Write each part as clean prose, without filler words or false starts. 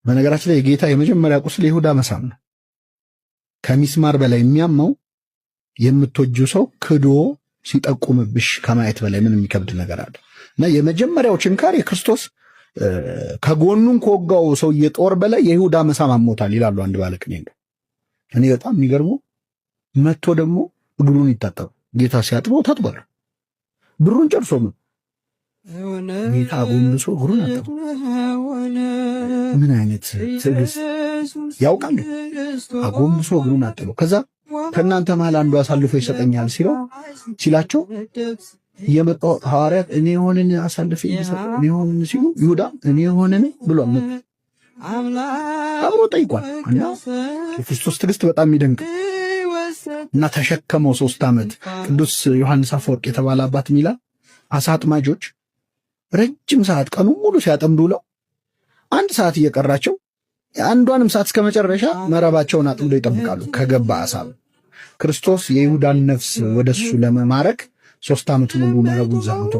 በነገራችን ላይ የጌታ የመጀመሪያ ቁስል የይሁዳ መሳም ነው። ከሚስማር በላይ የሚያመው የምትወጂው ሰው ክዶ ሲጠቁምብሽ ከማየት በላይ ምን የሚከብድ ነገር አለ? እና የመጀመሪያው ችንካር የክርስቶስ ከጎኑን ከወጋው ሰውዬ ጦር በላይ የይሁዳ መሳም አሞታል ይላሉ አንድ ባለቅኔ። እኔ በጣም የሚገርመው መጥቶ ደግሞ እግሩን ይታጠብ፣ ጌታ ሲያጥበው ታጥቧል። ብሩን ጨርሶ ነው ጌታ አጎንብሶ እግሩን አጠበው። ምን አይነት ትዕግስት ያውቃል። አጎንብሶ እግሩን አጠበው። ከዛ ከእናንተ መሃል አንዱ አሳልፎ ይሰጠኛል ሲለው ሲላቸው የመጣው ሐዋርያት እኔ ሆንን አሳልፌ እኔ ሆንን ሲሉ ይሁዳ እኔ ሆንን ብሎ አብሮ ጠይቋል። እና የክርስቶስ ትዕግስት በጣም የሚደንቅ እና ተሸከመው 3 ዓመት። ቅዱስ ዮሐንስ አፈወርቅ የተባለ አባት ሚላ አሳ አጥማጆች ረጅም ሰዓት ቀኑ ሙሉ ሲያጠምዱ ውለው አንድ ሰዓት እየቀራቸው አንዷንም ሰዓት እስከ መጨረሻ መረባቸውን አጥምደው ይጠብቃሉ ከገባ አሳ። ክርስቶስ የይሁዳን ነፍስ ወደሱ ለመማረክ 3 ዓመት ሙሉ መረቡን ዘርግቶ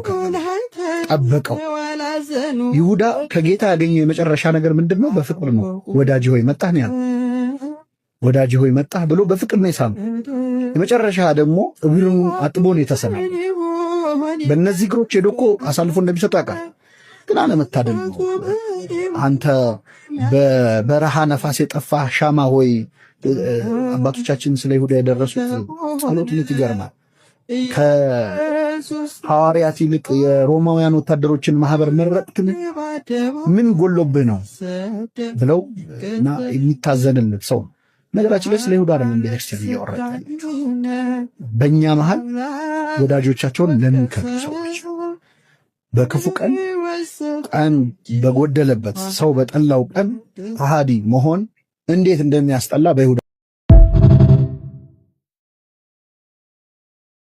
ጠበቀው። ይሁዳ ከጌታ ያገኘው የመጨረሻ ነገር ምንድን ነው? በፍቅር ነው። ወዳጅ ሆይ መጣህ ነው ያለው። ወዳጅ ሆይ መጣህ ብሎ በፍቅር ነው የሳመው። የመጨረሻ ደግሞ እግሩን አጥቦ ነው የተሰናበተው። በእነዚህ እግሮች ሄዶ እኮ አሳልፎ እንደሚሰጡ ያውቃል። ግን አለመታደል ነው። አንተ በበረሃ ነፋስ የጠፋ ሻማ ሆይ፣ አባቶቻችን ስለ ይሁዳ የደረሱት ጸሎት ይገርማል። ከሐዋርያት ይልቅ የሮማውያን ወታደሮችን ማህበር መረጥክን? ምን ጎሎብህ ነው ብለው እና የሚታዘንለት ሰው ነው። ነገራችን ላይ ስለ ይሁዳ አይደለም ቤተክርስቲያን እያወራች ያለችው። በእኛ መሃል ወዳጆቻቸውን ለሚከዱ ሰዎች፣ በክፉ ቀን፣ ቀን በጎደለበት፣ ሰው በጠላው ቀን ከሃዲ መሆን እንዴት እንደሚያስጠላ በይሁዳ